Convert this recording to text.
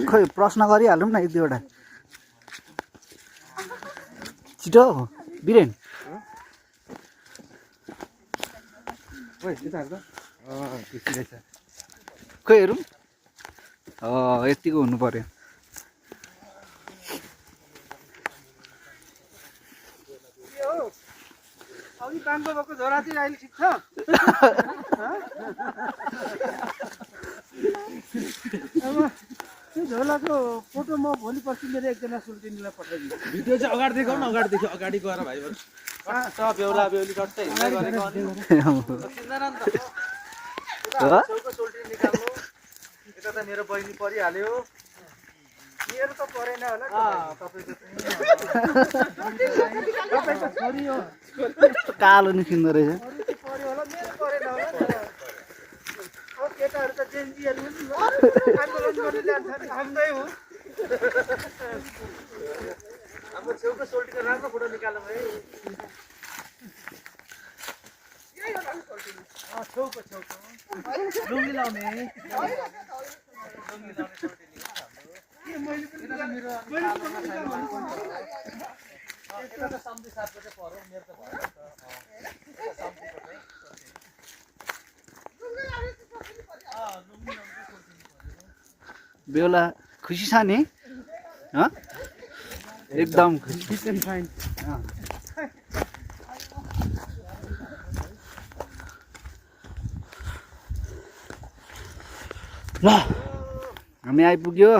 खोइ प्रश्न गरिहालौँ न एक दुईवटा छिटो वीरेन खोइ हेरौँ यतिको हुनु पर्यो अघि बाङ्गो भएको झोला चाहिँ अहिले ठिक छ अब त्यो झोलाको फोटो म भोलि पर्सि मेरो एकजना सुल्टिनीलाई पठाइदिन्छु भिडियो चाहिँ अगाडि देखाउ न अगाडिदेखि अगाडि गएर भाइहरू बेहुला बेहुली कतै हिँड्दै गरेको चिन्दैन नि त छेउको सोल्टिनी निकाल्नु यता त मेरो बहिनी परिहाल्यो मेरो त परेन होला तपाईँको छोरी हो कालो निस्किँदो रहेछ पर्यो होला मेरो परेन होला अब केटाहरू त जेन्जीहरू आन्दोलन गर्ने जान्छन् हाम्रै हो हाम्रो छेउको सोल्टीको राम्रो फोटो निकालौँ है छेउको लुङ्गी लाउने बेहुला खुसी छ नि एकदम खुसी ल हामी आइपुग्यो